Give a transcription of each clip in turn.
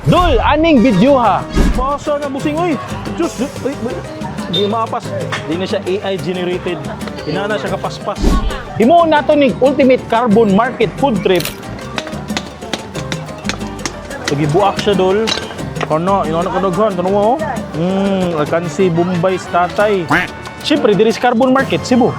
Dol, aning video ha. Basa na busing oy. Diyos, uy, uy. Di maapas. Di na siya AI generated. Inana siya kapaspas. Himuon nato ning ultimate carbon market food trip. Pagibuak siya, dol. Ano, inana kadaghan, tanong mo. Oh. Alkansi Bombay sa tatay. Siyempre, diri sa Carbon Market, Cebu.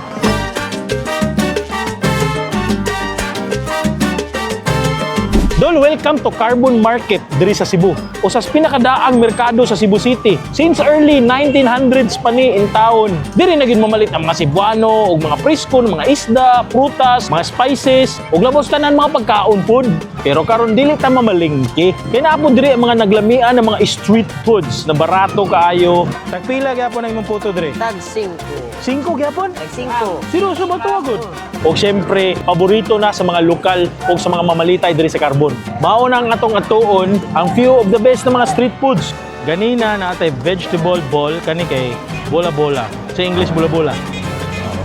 Dol, welcome to Carbon Market diri sa Cebu. Usas pinakadaang merkado sa Cebu City. Since early 1900s pa ni in town. Diri na gyud mamalit ang mga Cebuano ug mga presko, mga isda, prutas, mga spices, ug labos tanan mga pagkaon food. Pero karon dili ta mamalingki. Kay naa po diri ang mga naglamian ng mga street foods na barato kaayo. Tagpila gyapon ang imong puto diri? Tag 5. 5 gyapon? Tag 5. Seryoso ba ito, agad? O siyempre, paborito na sa mga lokal o sa mga mamalitay diri sa Carbon. Mao na ang atong atuon ang few of the best na mga street foods. Ganina natay vegetable ball kani kay bola-bola. Sa English, bola-bola.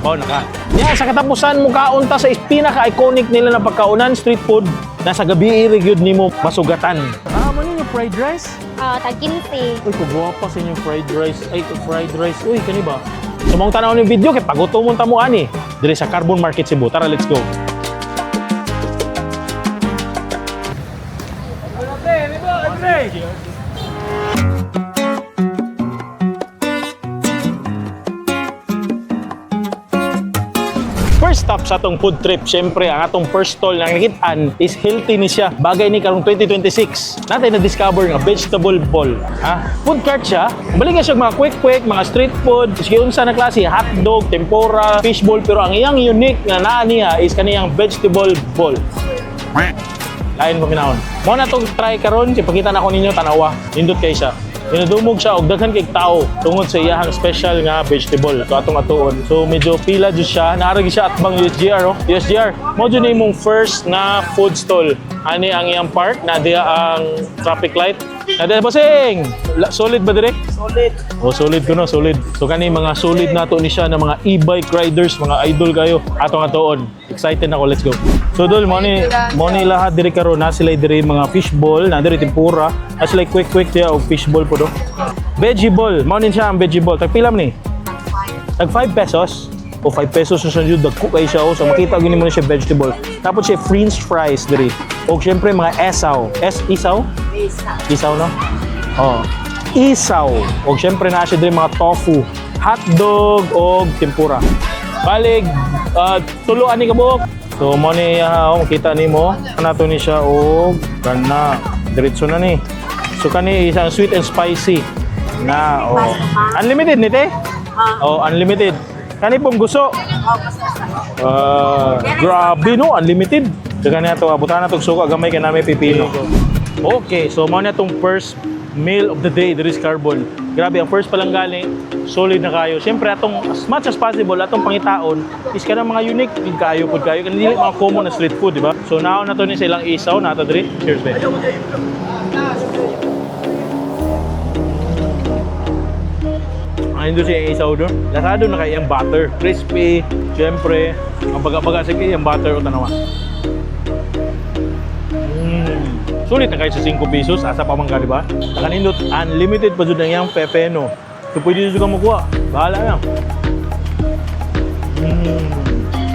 Mao na ka. Niya, sa katapusan mo kaon ta sa pinaka-iconic nila na pagkaunan street food nasa gabi iri gyud nimo masugatan. Ah, mo ninyo fried rice? Ah, tag 15. Uy, kugwapa sa inyong fried rice. Ay, fried rice. Uy, kani ba? So, mong tanaw ng video, kay pagutom mo tamo ani. Dire sa Carbon Market Cebu. Tara, let's go. First stop sa atong food trip, syempre ang atong first stall na nakitaan is healthy ni siya. Bagay ni karong 2026. Natin na-discover nga vegetable ball. Ha? Food cart siya. Balik na siya mga quick-quick, mga street food, sige unsa na klase, hotdog, tempura, fishball, pero ang iyang unique nga naa niya is kaniyang vegetable ball. Lain paminahon. Mo na tong try karon, ipakita na ko ninyo tanawa. Nindot kay siya. Dinudumog siya og daghan kay tao tungod sa iyahang special nga vegetable. So atong atuon. So medyo pila jud siya. Naa ra gyud siya atbang USGR oh. USGR. Mo jud na imong first na food stall. Ani ang iyang park na diya ang traffic light. Na diya bossing. Solid ba dire? Solid. Oh, solid ko no, solid. So kani mga solid nato ni siya na mga e-bike riders, mga idol kayo. Atong atuon. Excited na ako, let's go. So dol, mo ni lahat diri karon na sila diri mga fishball, na diri tempura, na sila quick quick diya og fishball po do. Veggie ball, mo ni siya ang veggie ball. Tag pila man ni? Tag 5 pesos. O 5 pesos na siya jud dagko kay siya oh. So makita gyud nimo na siya vegetable. Tapos siya french fries diri. Og syempre mga esaw. Es isaw? Isaw no? Oh. Isaw. Og syempre na siya diri mga tofu, hotdog og tempura. Balig, tulo ani ka buok. So mo ni oh, makita nimo nato ni siya og kana diretso na ni. So kani isang sweet and spicy na oh. Unlimited ni te? Oh, unlimited. Kani pong gusto. Ah, grabe no, unlimited. Daga na to, abutan na tong suka gamay kay nami pipino. Okay, so mao na tong first meal of the day diri sa Carbon. Grabe, ang first pa lang galing, solid na kayo. Siyempre, atong as much as possible, atong pangitaon is kanang mga unique gid kayo pud kayo. Kanang dili mga common na street food, di ba? So now na to ni sa ilang isaw na to diri. Cheers, babe. Ayun doon siya yung isaw doon. Lasado na kay yung butter. Crispy. Siyempre, ang baga-baga sa yung butter o tanawa. Sulit na kayo sa 5 pesos. Asa pa man ka, di ba? Nakanindot, unlimited pa dyan ang iyang pepeno. So pwede dyan ka makuha. Bahala na.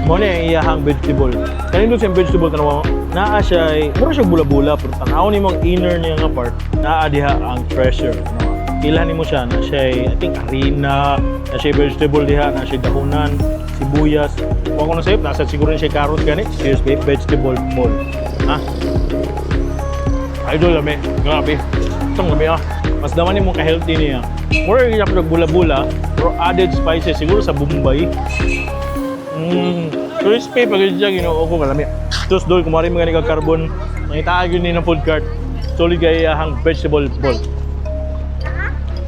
Mo na yung iyahang vegetable. Kanindot siyang vegetable, tanawa mo. Naa siya, mura siya bula-bula, pero tanaw ni mong inner niya nga part, naa diha ang treasure. Tanawa. Kailan nimo siya na siya, I think harina, na siya vegetable diha, na siya dahunan, sibuyas. Kung ako na sayo, nasa siguro na siya carrot gani. Cheers, babe, vegetable ball. Ha? Idol lami. Grabe. Itong lami ah. Mas daman nimo ka-healthy niya. More yung bula-bula, pero added spices siguro sa Bombay. Crispy pag yun siya ginoo ko kalami. Tapos doon kumari mga ni carbon, mangita gyud ni ng food cart. Solid kay iyahang vegetable ball.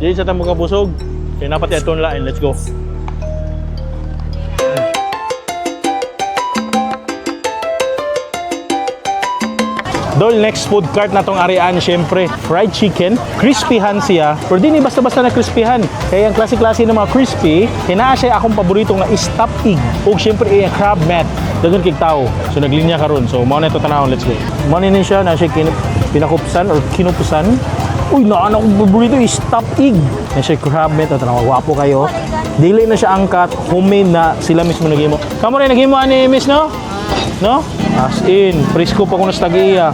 Di sa tamo kabusog. Kaya napati aton lain, let's go. Dol, next food cart na tong arian, syempre, fried chicken. Crispyhan siya. Pero di ni basta-basta na crispyhan. Kaya ang klase-klase ng mga crispy, kinaa siya akong paborito nga stop egg. Ug syempre, iya crab mat. Dagan kig tao. So naglinya karon. So mao na ito tanawon, let's go. Mao ni siya na siya Pinakupsan or kinupusan. Uy, naan akong paborito is stuffed egg. Na siya crab meat. Ito na, gwapo kayo. Dili na siya angkat. Homemade na sila mismo naghimo. Kamo rin naghimo ani miss, no? No? As in, presko pa ko na sa tagiya.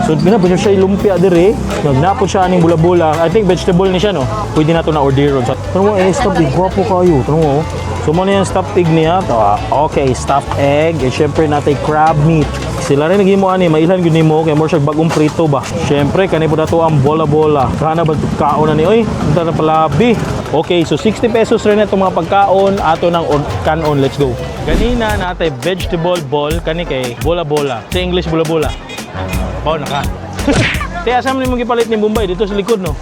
So, gina pa siya ilumpia dire. Nagnapod siya aning bula-bula. I think vegetable ni siya, no? Pwede na to na orderon. So, tanong mo, eh, stuffed egg. Gwapo kayo. Tanong mo, oh. So, mo na yung stuffed egg niya. To, ah, okay, stuffed egg. Eh, syempre, natay crab meat. Sila rin naghimo ani, mailhan gyud nimo kay more siya bagong prito ba. Syempre, kani po nato ang bola-bola. Kana ba kaon na ni oy? Unta na palabi. Okay, so 60 pesos rin itong mga pagkaon ato ng kanon. Let's go. Ganina natay vegetable ball kani kay bola-bola. Sa English, bola-bola. Oh, naka. Te, asa man imong gipalit ni Bombay dito sa likod, no?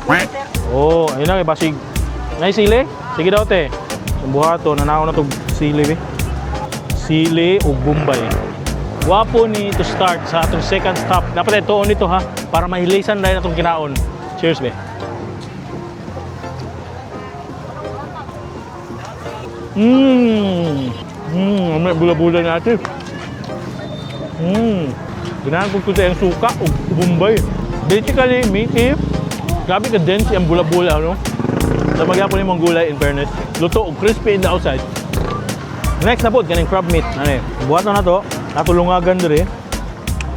Oh, ayun na kay basig. Nay sili? Sige daw, te. Ang buhato, nanakaw na tog sili be. Sili ug Bombay. Wapo ni to start sa atong second stop. Dapat ito nito ha para mahilisan dahil atong kinaon. Cheers be. Mmm. May bula-bula natin. Ganahan ko sa iyang suka ug Bombay. Basically, meaty. Grabe ka dense ang bula-bula, no? Sa magyapon imong gulay, in fairness. Luto ug crispy in the outside. Next na po, kaning crab meat. Ano eh, buhat na to. Natulungagan diri.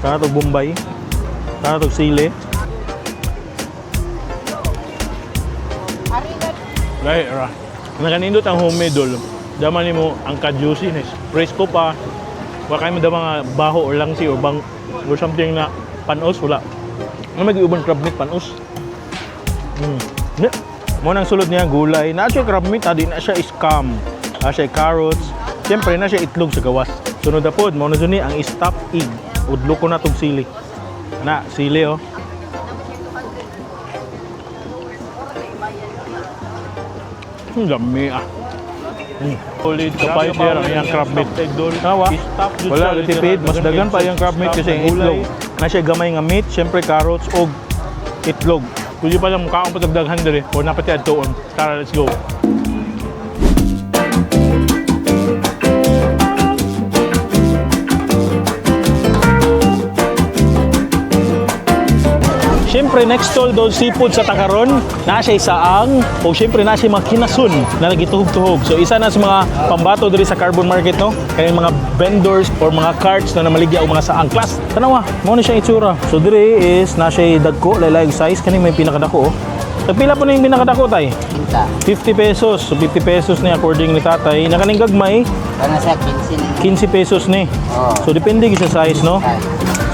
Sana to Bombay. Sana to sili. Right, ra. Nakanindot ang homemade dol. Daman nimo ang ka-juiciness. Presko pa. Wa kay mo da mga baho or langsi or bang or something na panos wala. Ano may giuban crab meat panos? Ne. Mo nang sulod niya gulay. Na siya crab meat, di na siya scam. Na siya carrots. Siyempre na siya itlog sa gawas. Sunod na pod, mo na jud ni ang stuffed egg. Udlo ko na tong sili. Na, sili oh. Lami ah. Solid kapay sir ang iyang crab meat. Tawa. Wala tipid, mas dagan pa yung crab meat kasi yung itlog. Na siya gamay nga meat, syempre carrots og itlog. Pwede pa lang mukhaon patagdaghan diri o napati adtuon. Tara, let's go. Siyempre, next stall doon, seafood sa Takaron, na siya isaang, o siyempre na siya mga kinasun na nagituhog-tuhog. So isa na sa mga pambato diri sa Carbon Market, no? Kaya mga vendors or mga carts na namaligya o mga saang class. Tanawa, mo na siya itsura. So diri is na siya dagko, laylay size, kani may pinakadako, oh. Tagpila po na yung pinakadako, tay? Kinta. 50 pesos. So 50 pesos ni according ni tatay. Nakaning gagmay, Kana sa 15 na. 15 pesos ni. Oo. So depende gyud sa size, no?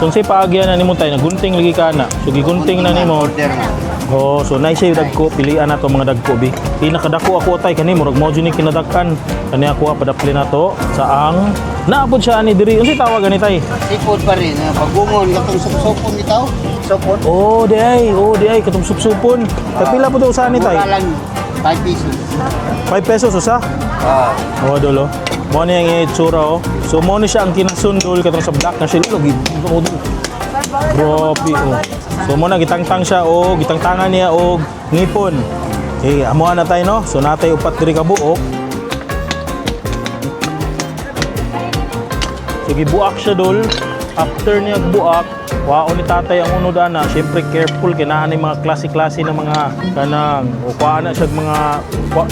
So unsay paagyan na nimo tay, nagunting lagi ka na. So gigunting na nimo. Order na. Oh, so nice yung dagko, pilian na to mga dagko bi. Pinakadako ako tay kani murag mo jud ni kinadakan. Kani ako padapli na to sa ang naabot siya ani diri. Unsay tawag ani tay? Seafood pa rin. Ah. Pagungon, katong supsupon bitaw. Supon. Oh, di ay, oh di ay katong supsupon. Tagpila po to usa ani tay? Mura lang, 5 pesos. 5 pesos usa. Ah. Oh, dolo. Mo ni ang itsura oh. So mo ni siya ang kinasundol katong sa black na siya. Lagi. Grabe oh. So mo na gitangtang siya og gitangtangan niya og ngipon. Okay, amuha na tayo no. So natay upat diri ka buok. So gibuak siya dol. After niya buak, waon ni tatay ang unod ana. Syempre careful kay naa ni mga klase-klase ng mga kanang o kuha na siya mga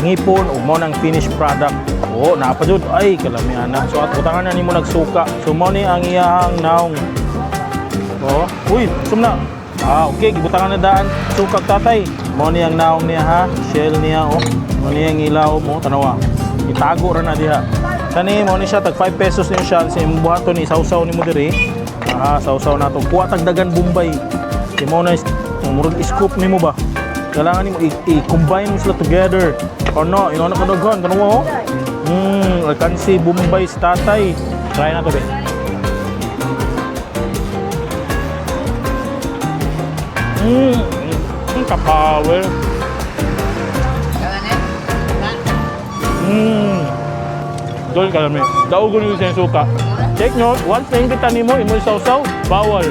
ngipon o mo nang finished product. Oo, naa pa jud. Ay, kalami ana. So at butangan na nimo nagsuka. So mo ni ang iyahang naong. Oo. Uy, sumna. Ah, okay, gibutangan na daan. Sukag tatay. Mo ni ang naong niya ha. Shell niya oh. Mo ni ang ilaw mo tanawa. Itago ra na diha. Kani mo ni siya tag 5 pesos niyo siya sa imong buhaton ni sawsaw nimo diri. Ah, sawsaw na to. Kuha tagdagan Bombay. Kay mo na murag scoop nimo ba? Kailangan nimo i-combine mo sila together. Ano, ino na kadaghan tanawa oh. Alkansi Bombay sa tatay. Try na to be. Ang kapower. Dol kalami. Daugon yung sa suka. Take note, once na kita nimo imong sausaw, bawal.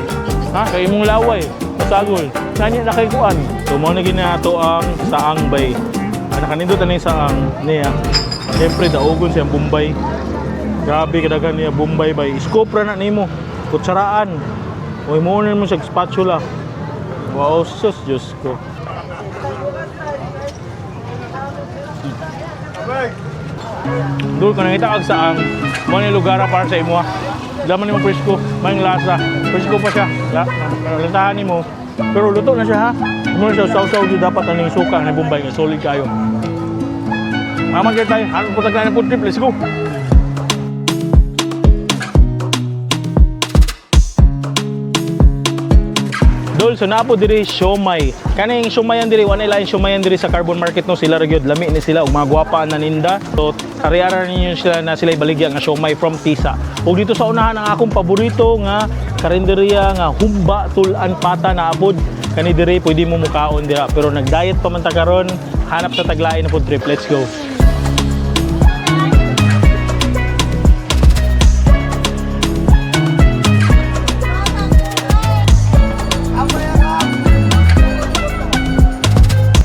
Ha, kay imong laway, masagol. Nanya na kay kuan. So mo na ginato ang saang bay. Ana kanindot ani saang niya. Siyempre daugon siyang Bombay. Grabe kadaghan niya Bombay bay. Scoop ra na nimo. Kutsaraan. Oy mo na mo sa spatula. Wow, sus, Diyos ko. Dul, kung nangita kag saang, mo ni lugar para sa imo. Laman nimo presko, may lasa. Presko pa siya. Lantahan nimo. Pero luto na siya ha. Mo siya saw-saw di dapat aning suka na Bombay nga solid kayo. Mama kita tayo, hanap po tayo ng food trip. Let's go. Dol, so napo diri siomay. Kaning siomayan diri, wala lain siomayan diri sa Carbon Market no sila ra gyud lami ni sila ug mga gwapa na ninda. So ari-ara ninyo sila na sila ibaligya nga siomay from Tisa. Ug dito sa unahan ang akong paborito nga karinderya nga Humba Tulan Pata na apod. Kani diri pwede mo mukaon dira pero nag-diet pa man ta karon, hanap sa taglain na food trip. Let's go.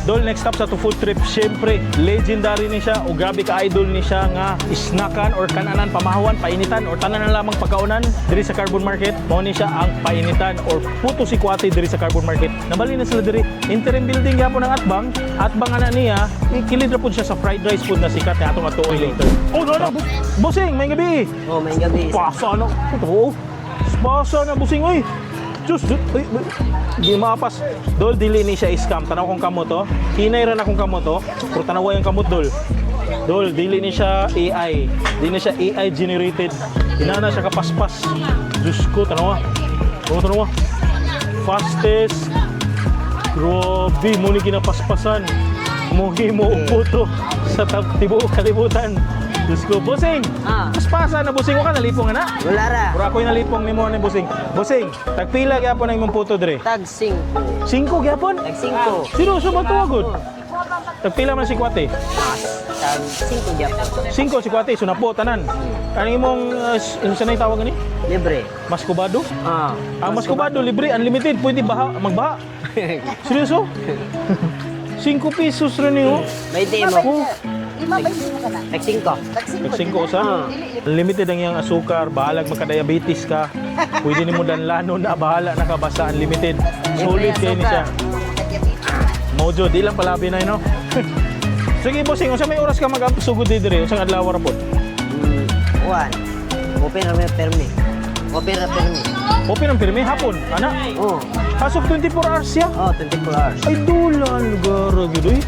Dol, next stop sa to food trip, syempre, legendary ni siya o grabe ka idol ni siya nga snackan or kananan, pamahawan, painitan or tanan na lamang pagkaunan diri sa Carbon Market. Mao ni siya ang painitan or puto sikwate diri sa Carbon Market. Nabali na sila diri. Interim building gyapon ang atbang. Atbang ana niya, ikilid ra pud siya sa fried rice food na sikat na atong atuoy later. Oh, no, no. Busing, may gabi. Oh, may gabi. Pasa na. Oo. Pasa na busing oy. Diyos, Diyos, uy, uy. Di maapas. Dol, dili ni siya scam. Tanaw kong kamot to. Hinay ra na kong kamot to. Pero tanawa yung kamot, Dol. Dol, dili ni siya AI. Dili ni siya AI generated. Inana siya kapaspas. Diyos ko, tanawa. Oo, tanawa. Fastest. Grabe, mo ni kinapaspasan. Muhi mo upo to sa tibuok kalibutan. Diyos ko, busing! Paspasa na busing, wa ka nalipong na. Wala ra. Pero ako'y nalipong nimo ni busing. Busing, tagpila gyapon ang imong puto dire? Tag 5. Singko gyapon? Tag 5. Seryoso ba tuwagod? Tagpila man si Kwate? Tag 5 gyapon. Singko si Kwate, sunapo tanan. Ang imong unsa na tawag ani? Libre. Maskubado? Ah. Ang maskubado libre, unlimited, pwede baha, magbaha. Seryoso? 5 pesos ra niyo. May demo. Oh, Lima ba yung ka na? Tag 5. Tag-singko. Tag singko usa. Unlimited ang iyang asukar, bahalag magka-diabetes ka. Pwede nimo danlano na bahala na ka basta unlimited. Solid kay ni siya. Mojo, di lang palabi na no. Sige bossing, unsa may oras ka mag-sugod di dire? Unsang adlaw ra pod? One. Open ra may permi. Open ra permi. Open ang pirmi hapon, ana. Oh. Pasok 24 hours siya. Oh, 24 hours. Ay dula ang lugar gyud oy.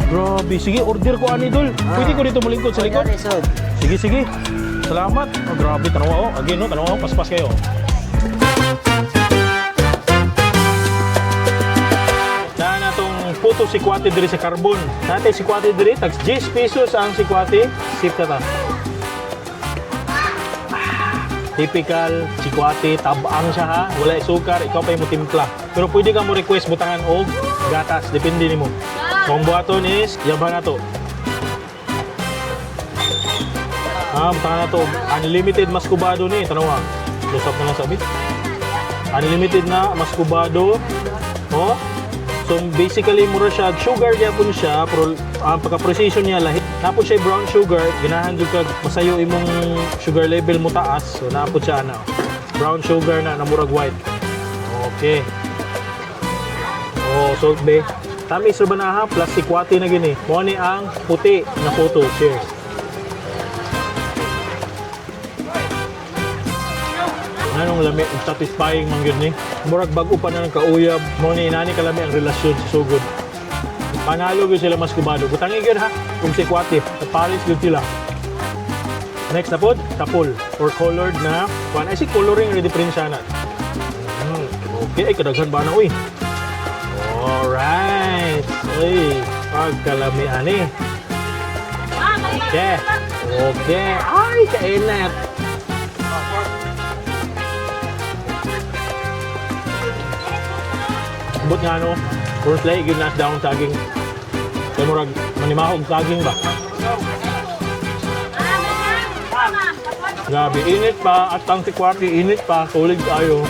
Grabe, sige order ko ani dol. Pwede ko dito mulingkod sa likod. Dali, sod. Sige, sige. Salamat. Oh, grabe, tanawa oh. Again, no, tanawa oh. Paspas kayo. Na na tong puto sikwate diri sa Carbon. Natay sikwate diri, tags 10 pesos ang sikwate. Sip ta ta. Ah, typical sikwate, tabang siya ha. Wala sukar, ikaw pa mo timpla. Pero pwede ka mo request butangan og gatas, depende nimo. So, ang buhaton is, yaban na to. Ah, butang na to. Unlimited maskubado ni. Tanaw ha. Close up na lang sabi. Unlimited na maskubado. Oh. So basically mura siya sugar gyapon siya pero ang pagka-precision niya lahi. Napod siya brown sugar, ganahan jud kag masayo imong sugar level mo taas. So napod siya ana. Brown sugar na na murag white. Okay. Oh, salt be. Tamis ra ba na ha? Plus sikwate na gini. Mo ni ang puti na puto. Cheers. Anong lami, satisfying man gyud ni. Murag bag-o pa na ng kauyab, mo ni inani kalami ang relasyon sa sugod. Panalo gyud sila mas kubado. Butangi gyud ha, kung si Kwate, sa Paris gyud sila. Next na pod, tapol or colored na kuan. Ay si coloring ready print siya na. Okay, ay kadaghan ba na uy. Alright. Uy, pagkalami ani. Okay. Okay. Ay, kainit. But nga no, first lay gyud nas down saging. Kay murag manimahog saging ba. Grabe, init pa at ang sikwati init pa, solid kayo.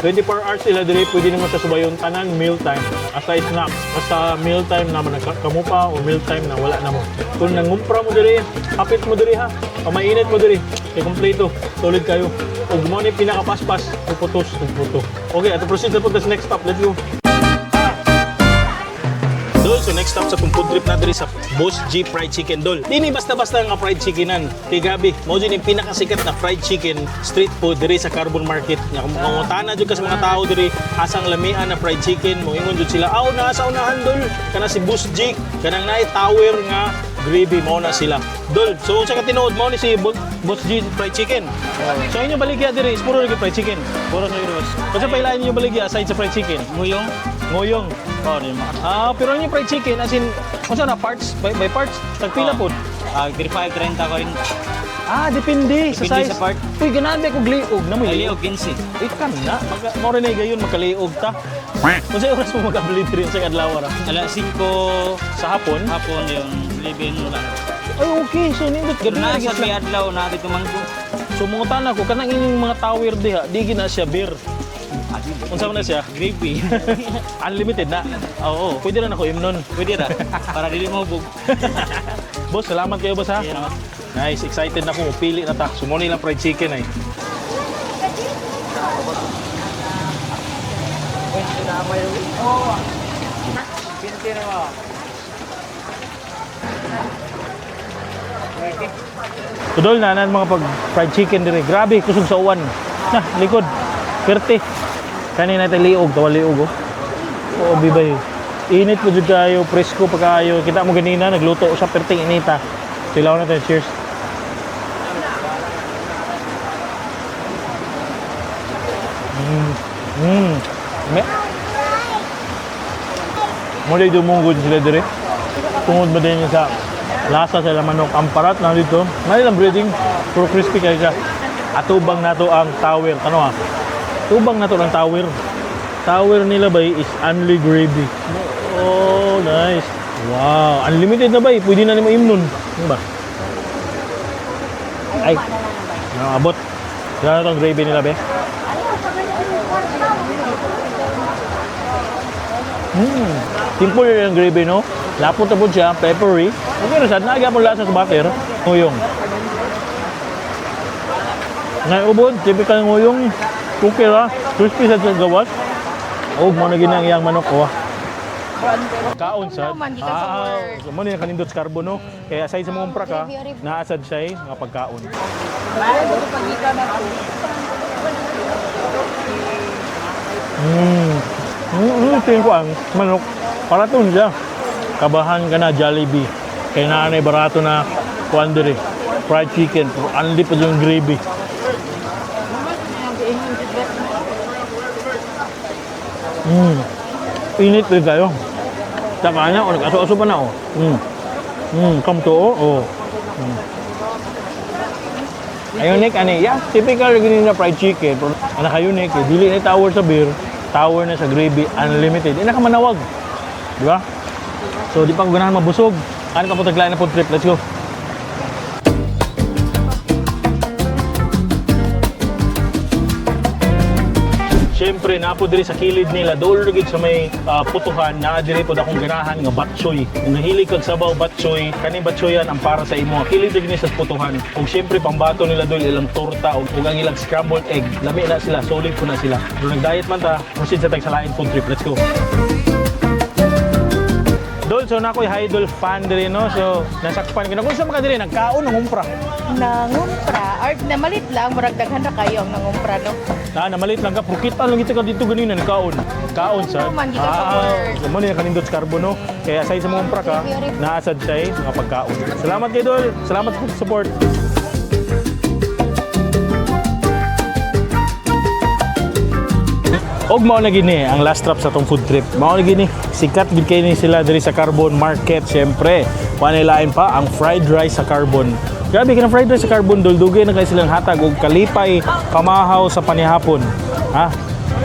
24 hours sila dire, pwede naman sa subayon tanan meal time. Asa snacks, basta meal time na man nagkamo pa o meal time na wala na mo. Kung nangumpra mo dire, kapit mo dire ha. Pamainit mo dire, kay kompleto, solid kayo. Ug mo ni pinakapaspas, puputos, ug puto. Okay, ato proceed na po sa next stop. Let's go. So next stop sa tong food trip na diri sa Boss G Fried Chicken, dol. Dini basta-basta nga fried chickenan. Kay gabi, mao jud yung pinakasikat na fried chicken street food diri sa Carbon Market. Nya kung mangutana jud ka sa mga tao diri asang lamian na fried chicken, moingon jud sila, "Aw, naa sa unahan, dol. Kana si Boss G, kanang naay tower nga gravy, mao na sila." Dol, so unsa ka tinuod, mao ni si Boss G Fried Chicken? So inyo baligya diri is puro lagi fried chicken? Puro sa euros. Unsa pa ilain inyo baligya aside sa fried chicken? Nguyong. Ngoyong. Oh, di ba? Ah, pero ang fried chicken as in unsa na parts by parts? Tagpila Oh. pod? Ah, 35, 30, 40. Ah, depende sa Depende size. sa part. Uy, ganahan ba kog liog na mo? Ay, liog, 15. Uy, kan na. Magka, mo rin ay gayon makaliog ta. Unsa oras mo mag-abli diri sa adlaw ra? Ala 5 Sa hapon? Hapon yung 11 wala. Ay, okay. So nindot gabi Pero na na lagi sa sila. may adlaw na dito manggo. So mangutan ako kanang inyong mga tower diha, di gina siya beer. Unsa man na siya? Gravy. Unlimited na. Oo. Pwede na nako imnon. Pwede ra. Para dili mo hubog. Boss, salamat kayo, boss, ha. Yeah. Nice, excited na ako. Pili na ta. Sumuni lang fried chicken ay. Tudol na nan mga pag fried chicken dire. Grabe, kusog sa uwan. Na, likod. Perte. Kanina natin liog, tawa liog oh. Oo, bibay. Init po jud kayo, presko pa kayo. Kita mo ganina nagluto sa perting inita. Silaw na tayo, cheers. Me. Muli dumungod sila dire. Tungod ba din sa lasa sa manok. Ang parat na dito. Mali lang breading. Pero crispy kayo siya. Atubang nato ang tower. Ano ah? Tubang nato ang tower. Tower nila ba is only gravy. Oh, nice. Wow. Unlimited na ba? Pwede na nimo imnon. Ano ba? Ay. Naabot. Kailangan na tong gravy nila, be. Simple yung gravy, no? Lapot na po siya, peppery. Okay na sad, nagya po lasa sa butter. Nguyong. Naiubod, typical nguyong. Okay ra, crispy sa gawas. Oh, mo na ginang iyang manok ko. Kaon sad. Man, gikan sa work. Ah, mo ni kanindot sa carbo, no? Kaya aside sa mga umpra ka, naasad siya eh, mga pagkaon. Tingin ko ang manok. Para to siya. Kabahan ka na Jollibee. Kaya naanay barato na kuan diri. Fried chicken, pero anli pa yung gravy. Init rin kayo. Saka na, o nag-aso-aso pa na, oh. Come to, oh. Oh. Ayun, Nick, ani, yeah, typical gini na fried chicken. Pero ang naka-unique, eh, dili na tower sa beer, tower na sa gravy, unlimited. Eh, nakamanawag. Di ba? So, di pa ko ganahan mabusog. Ano ka po taglain na food trip? Let's go. Siyempre, napo diri sa kilid nila, dool gid sa may putuhan, naa diri pod akong ganahan nga batchoy. Kung nahilig kag sabaw batchoy, kaning batchoyan ang para sa imo. Kilid gid ni sa putuhan. Ug siyempre pambato nila dool ilang torta ug ang ilang scrambled egg. Lami na sila, solid po na sila. Pero nag-diet man ta, proceed sa tag sa lain food trip. Let's go. Dol, so na ako'y idol fan diri, no? So, nasakpan ko na. Kung sa mga diri, nagkaon ng umpra. Nangumpra, or namalit lang, murag daghan na kayo ang nangumpra, no? Na, namalit lang ka, pero kita lang ito ka dito ganina, nagkaon. Kaon sa. Ano man, gikan sa work. So, mo ni kanindot sa carbo, no? Kaya aside sa mga umpra ka, naasad siya eh, mga pagkaon. Salamat kay Dol. Salamat sa support. Og mao na gini ang last trap sa tong food trip. Mao na gini, sikat gid kay ni sila diri sa Carbon Market syempre. Panilain pa ang fried rice sa Carbon. Grabe kanang fried rice sa Carbon, dul, dugay na kay silang hatag og kalipay pamahaw sa panihapon. Ha?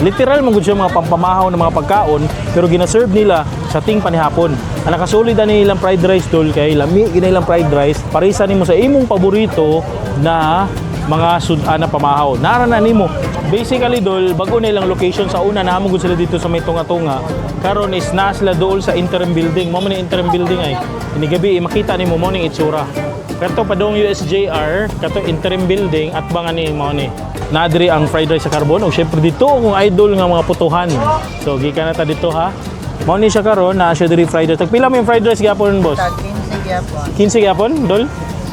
Literal man gud siya mga pampamahaw ng mga pagkaon pero gina-serve nila sa ting panihapon. Ang nakasulid ani ilang fried rice, dol, kay lami gina ilang fried rice. Parisa nimo sa imong paborito na mga sudan na pamahaw. Nara na nimo. Basically, dol, bago na ilang location sa una namo gud sila dito sa may tunga-tunga. Karon is na sila dool sa interim building. Mo man ni interim building ay. Inigabi eh, makita nimo mo ning itsura. Kato padong USJR, kato interim building at banga ni mo ni. Nadri ang fried rice sa carbon. O syempre dito akong idol nga mga putuhan. So gikan na ta dito ha. Mao ni siya karon na siya diri fried rice. Tagpila mo yung fried rice gyapon, boss? Tag 15 gyapon. 15 gyapon, dol?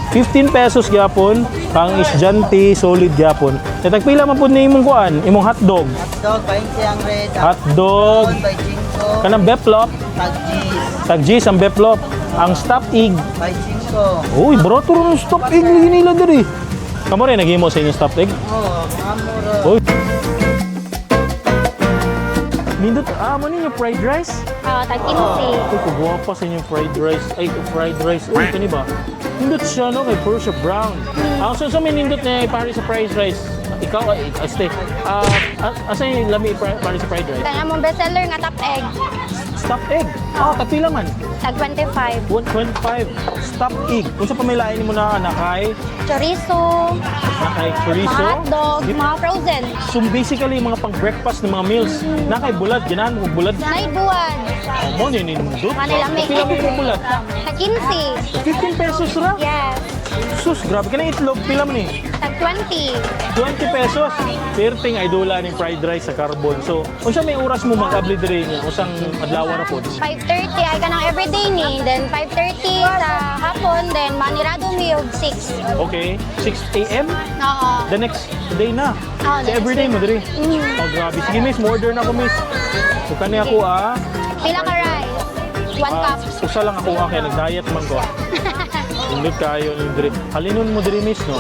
15 pesos gyapon, pang isdyante, solid gyapon. E tagpila man pud ni imong kuan, imong hotdog. Hotdog, 20 ang red. Hotdog, By 5. kanang beplop, Tag cheese, tag G's ang beplop, ang stop egg. by 5. Uy, barato ron ang stop egg lagi nila diri. Kamo rin naghimo sa inyong stop egg? Oo, mga muro. Uy. Nindot, ah, mo ninyo fried rice? Ah, tag 15. Uy, kugwapa sa inyong fried rice. Ay, fried rice. Uy, kani ba? Nindot siya, no? Kay puro siya brown. Ang so, so may nindot na pare sa fried rice. Ikaw, ay, stay. Ah, asa yung lami pare sa fried rice? Kaya mong bestseller nga top egg, Stop egg. Ah, tagpila man. tag 25. 1.5. Stop egg. Kung sa pamilain mo na nakay, Chorizo, nakay mga chorizo. hotdog, mga frozen. So basically, mga pang-breakfast ng mga meals. Nakay bulad, ganahan mo bulad. Naibuan, Oh, mo ni nindot. Manila may. Pila mo yung bulat? Tag 15. 15 pesos ra. Yes. Sus, grabe ka na itlog. Pila mo ni? Tag 20. 20 pesos. Perting idola ning fried rice sa Carbon. So, unsa may oras mo mag-abli diri niya? Usang adlaw ra pod. 5:30 ay kanang everyday ni. Then 5:30 sa hapon, then manirado mi og 6. Okay, 6 a.m. Oo. The next day na. Oo, So, the next everyday day. mo diri. Oh, grabe. Sige, miss, mo order na ako, miss. So, kani ako ah. Pila ka rice? 1 Ah, cup. usa lang ako ah, kay nag-diet man ko. Indot kayo ni diri. Halinon mo diri, miss, no?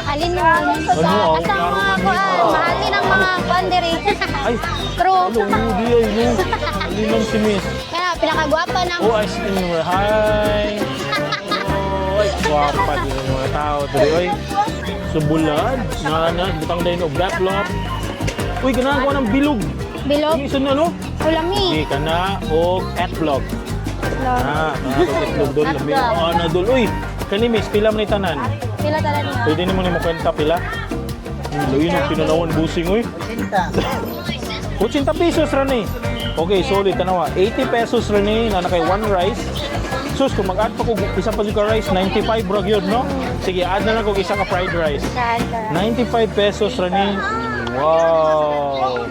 Alin nun? Ano, oh, Asa klaro ang mga man ni. kuan? Mahalin ang mga kuan diri. Ay, True. ano, di ay, no. Halinon si miss. Kaya pinakagwapa ng Oh, ice cream. Hi. Oh, ay, gwapa din ang mga tao diri oy. So bulad, na na butang dayon og baklop. Uy, ganahan ko ng bilog. bilog. Yung isa na no? Ulami. Okay, kana og etlog. Ah, kana og etlog dol lami. Oh, na dol. Uy, kani miss pila man ni tanan. Pila talan niya? Pwede nimo nimo kwenta pila. Luy nang tinanawon busing uy. 80. 80 pesos ra ni. Okay, solid tanawa. 80 pesos ra ni na nakay one rice. Sus, kung mag-add pa kog isa pa jud ka rice, 95 ra gyud, no? Sige, add na lang kog isa ka fried rice. Saan? 95 pesos ra ni. Wow.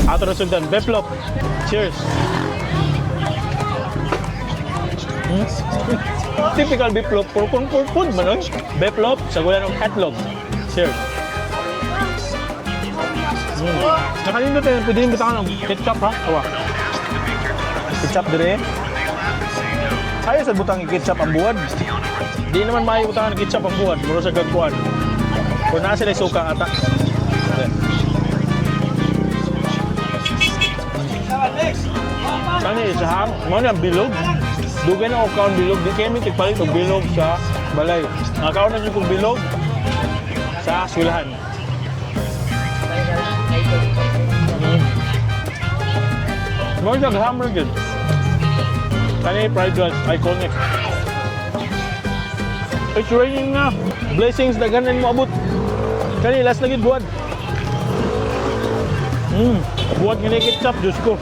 Ato na sundan, Beplop. Cheers. Typical Beplop, puro comfort food man oy. Beplop, sagulan og hotdog. Cheers. Nakalindot eh, pwede yung bitangan ng ketchup ha? Awa. Ketchup dire. Ayaw sa butang ketchup ang buwad. Di naman maayo butangan ng ketchup ang buwad. Muro sa gagkuan. Kung nasa sila suka ata. Okay. Kani isa ha? Mo na bilog. Dugay na og kaon bilog. Di kami tigpalit og bilog sa balay. Nakaon na jud kog bilog sa sulahan. Mo siya hammer gyud. Kani fried rice iconic. It's raining na. Blessings daghanan mo abot. Kani last na gyud buwad. Buwad nga ni ketchup, Diyos ko.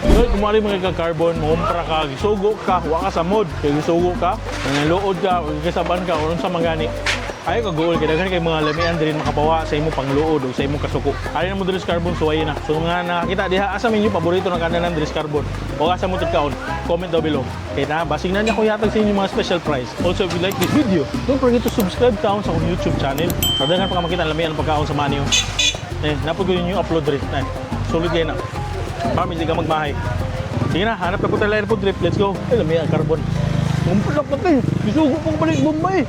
Doy, kumari mga ka-carbon, mumpra ka, gisugo ka, wa ka sa mood, kay gisugo ka, nanluod ka, o gisaban ka, o sa mangani. Ayaw ka goal, kay daghan kay mga lamian diri makapawa sa imo pangluod o sa imong kasuko. Ayaw na mo diri sa carbon, suwayin na. So mga nakakita diha, asa ninyo paborito ng kananan diri sa carbon? O asa mo tigkaon? Comment down below. Kay na, basig na niya ko yatag sa inyo mga special price. Also, if you like this video, don't forget to subscribe taon sa akong YouTube channel. Para daghan pa ka makita ang lamian ang pagkaon sa manyo. Eh, napod ko yung upload rin. Eh, sulit kayo na. Mami, hindi ka magmahay. Sige na, hanap na po tayo food trip. Let's go. Ay, lami ang carbon. Ngumpulak na tayo. Gisugo pong balik Bombay.